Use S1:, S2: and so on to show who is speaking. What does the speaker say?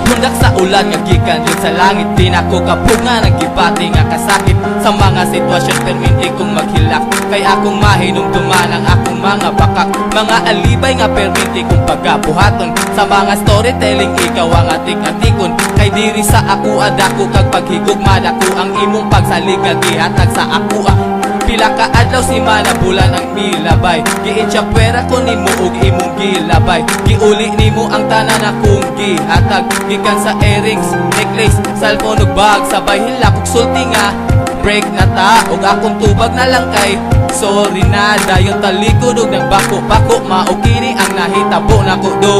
S1: Pundak sa ulan nga gikan jud sa langit. Di nako kapugngan ang gibati nga kasakit. Sa mga sitwasyon perminti kong maghilak, kay akong mahinumduman ang akong mga bakak, mga alibay nga perminti kong pagabuhaton. Sa mga storytelling, ikaw ang atik-atikon, kay diri sa ako adako kag paghigugma. Dako ang imong pagsalig nga gihatag sa akoa. Pila ka adlaw, simana, bulan ang milabay, giitsapwera ko nimo ug imong gilabay. Giuli nimo ang tanan akong gihatag, gikan sa earrings, necklace, cellphone ug bag. Sabay hilak ug sulti nga break na ta, ug akong tubag na lang kay sorry na. Dayon talikod ug nagbako-bako. Mao kini ang nahitabo nako do.